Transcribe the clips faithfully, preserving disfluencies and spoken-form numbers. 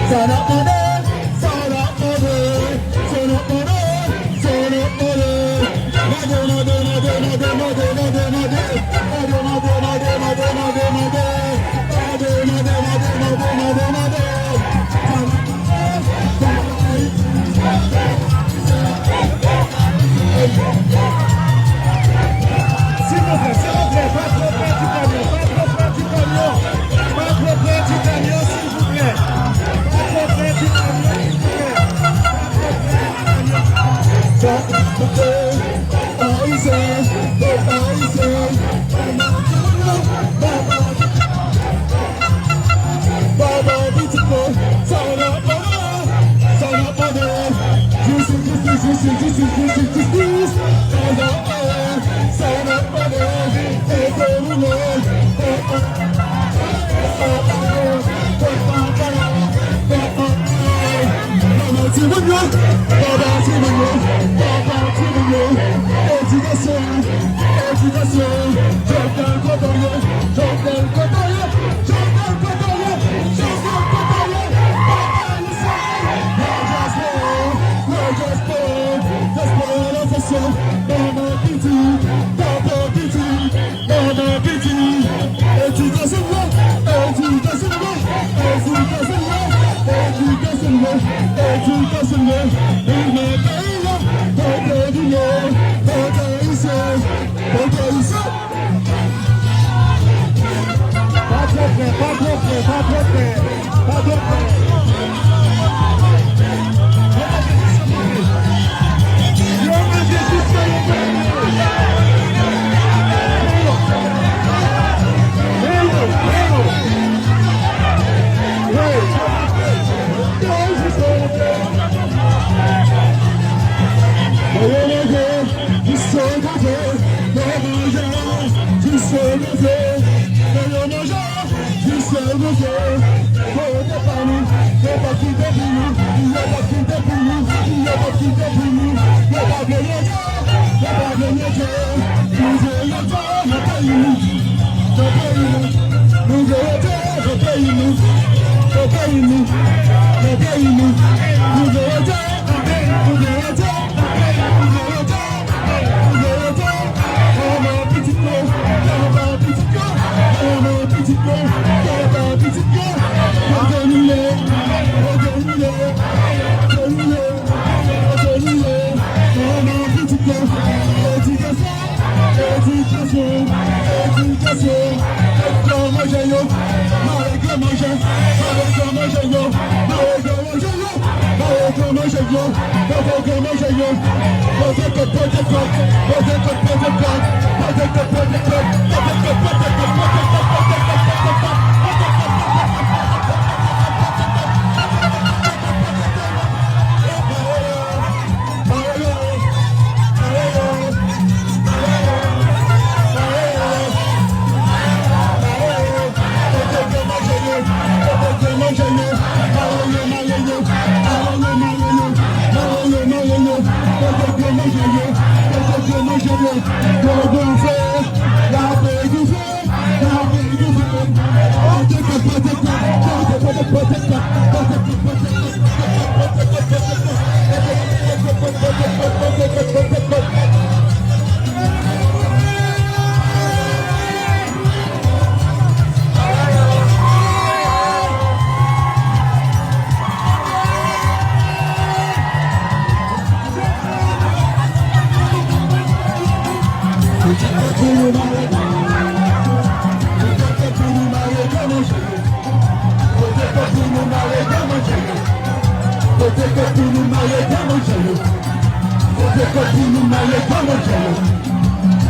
Sa n ap mande, sa n ap mande, sa n ap mande, sa n ap mande. Mande, mande, mande, mande, mande, mande, mande. Mande, mande, mande, mande, mande, mande, mande. Mande, mande, mande, mande, mande, mande. Sa n ap mande, sa n ap mande. Silvouplè, silvouplè, pa twò prè di kamyon, pa twò prè di kamyon, pa twò prè di kamyon, silvouplè. Pa twò prè di kamyon, silvouplè. Pa twò prè di kamyon. Sa, sa, Ayisyen, pèp ayisyen, papa, papa, pitit mwen, sa n ap mande, sa n ap mande. Jistis, jistis, jistis, jistis, jistis, jistis. Sa n ap mande, sa n ap mande. Fè pou nou, fè pou nou. Papa timoun yo, papa timoun yo, papa timoun yo, edikasyon, edikasyon, Jovenel kote w ye, Jovenel kote w ye, Jovenel kote w ye, Jovenel kote w ye, papa Ayisyen, la dyaspora, la dyaspora, dyaspora la fòs yo, manman piti, papa piti. Manman piti, edikasyon la, edikasyon la, edikasyon la, edikasyon la, edikasyon la, li nan peyi a, pèp ayisyen, pèp ayisyen, pèp ayisyen. Pa twò prè, pa twò prè, pa twò prè. Jis se manje, jis se manje, jis se manje. Kote pa nou, yo p ap kite pou nou, yo p ap kite pou nou, yo p ap kite pou nou. Yo pa vle manje, yo pa vle manje. Nou vle manje nan peyi nou, nan peyi nou. Nou vle manje nan peyi nou, nan peyi nou. Nan peyi nou. Nou vle manje nan peyi, nou vle manje nan peyi, nou vle manje. Edikasyon, edikasyon, edikasyon. Manje yo, manje yo, manje yo, manje yo. Poze kòd, poze kòd, poze kòd, poze kòd, poze kòd, poze kòd, poze kòd, poze kòd, poze kòd, poze kòd, poze kòd, poze kòd. Poze kòd pou nou mare granmoun yo. Poze kòd pou nou mare granmoun yo. Poze kòd pou nou mare granmoun yo.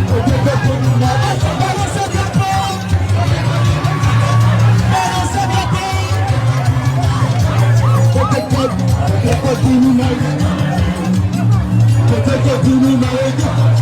Poze kòd pou nou mare. Balanse drapo. Balanse drapo. Poze kòd, poze kòd pou nou mare. Poze kòd pou nou mare granmoun yo.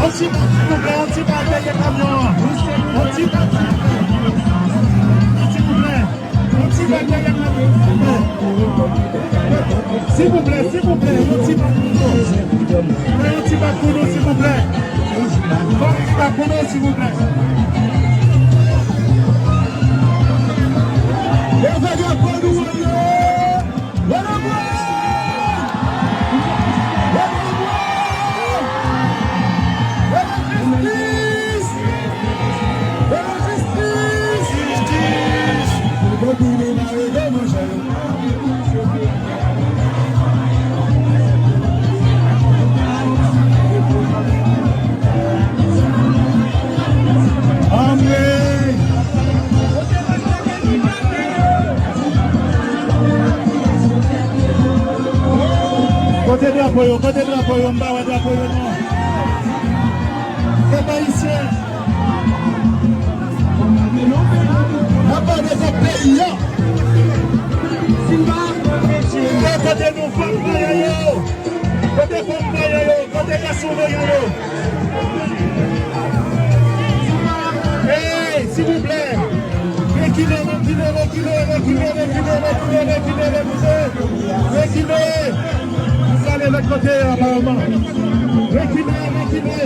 Yon ti bak, silvouplè, yon ti bak dèyè kamyon an. Yon ti bak, silvouplè. Silvouplè. Yon ti bak dèyè kamyon an, silvouplè. Silvouplè, silvouplè, yon ti bak pou nou. Yon ti bak pou nou, silvouplè. Yon ti bak pou nou, silvouplè. Leve drapo nou, ale! Leve drapo! Anmwey! Kote drapo yo? Kote drapo yo? M pa wè drapo yo non. Pèp ayisyen. N ap pale de peyi a. Kote nou fanm payay yo? Kote fanm payay yo? Kote gason payay yo? Ey, silvouplè. Rekile, rekile, rekile. Rekile lòt kote a, apareman. Rekile, rekile.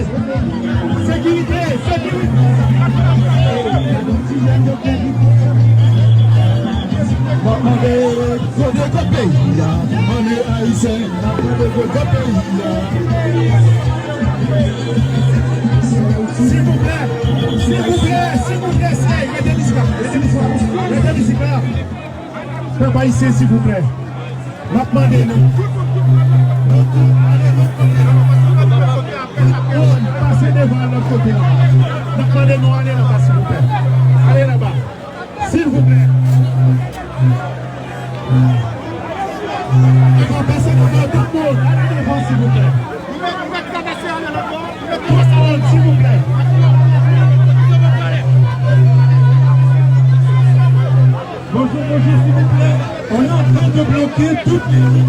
Sekirite, sekirite. Kote kot peyi a? Ann ayisyen, kote kot peyi a? Silvouplè, silvouplè, silvouplè, sèy, rete isit la, rete isit la, rete isit la. Pèp ayisyen, silvouplè, m ap mande nou, nou tout ale lòt kote a. Pase devan, al lòt kote a. M ap mande nou ale laba, silvouplè. Ale laba. Silvouplè. Pase devan tout moun. Ale devan, silvouplè. Tout moun, silvouplè. Bonjou, bonjou, silvouplè. On est en train de bloquer toute les rues.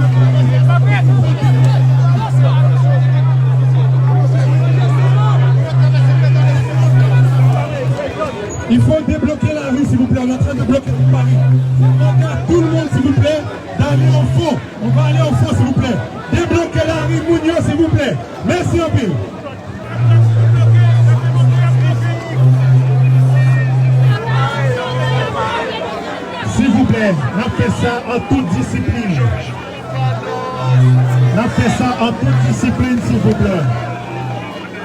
Il faut débloquer la rue, s'il vous plaît. On est en train de bloquer toute Paris. Mande à tout le monde, s'il vous plaît, d'aller au fond. On va aller au fond, s'il vous plaît. Débloquez la rue, moun yo, s'il vous plaît. Mèsi anpil. Silvouplè, n ap fè sa an tout disiplin. N ap fè sa an tout disiplin, silvouplè.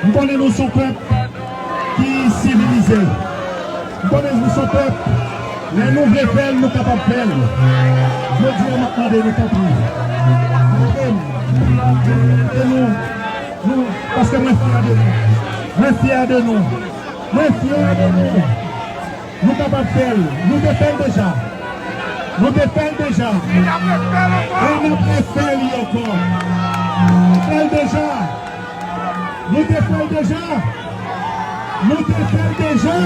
M konnen nou se yon pèp ki sivilize. M konnen nou se yon pèp, lè nou vle fè l, nou kapab fè l. Jodi a, m ap mande nou, tanpri, ede m, ede nou, nou, paske mwen fyè de nou. Mwen fyè de nou. Mwen fyè de nou. Nou kapab fè l. Nou te fè l deja. Nou te fè l deja. E n ap refè li ankò. Nou fè l deja. Nou te fè l deja. Nou te fè l deja.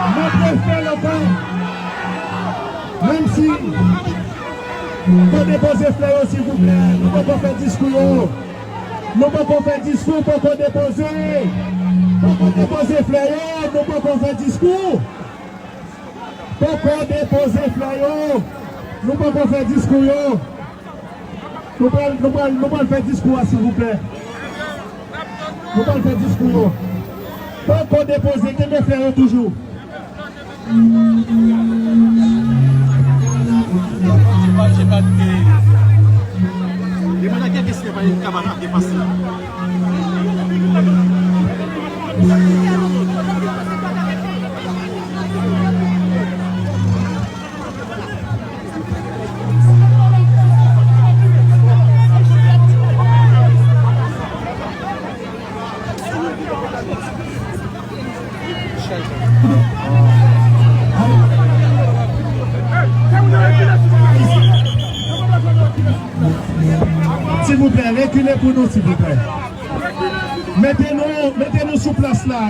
N ap refè l ankò. Menm si, fò depoze flè yo, silvouplè. Nou poko fè diskou yo. Nou poko fè diskou, poko depoze. Poko depoze flè yo, nou poko fè diskou. Poko depoze flè yo. Nou poko fè diskou yo. Nou pral, nou pral, nou pral fè diskou a, silvouplè. Nou pral fè diskou yo. Poko depoze, kenbe flè yo toujou. Silvouplè, rekile pou nou, silvouplè. Mete nou, mete nou sou plas la.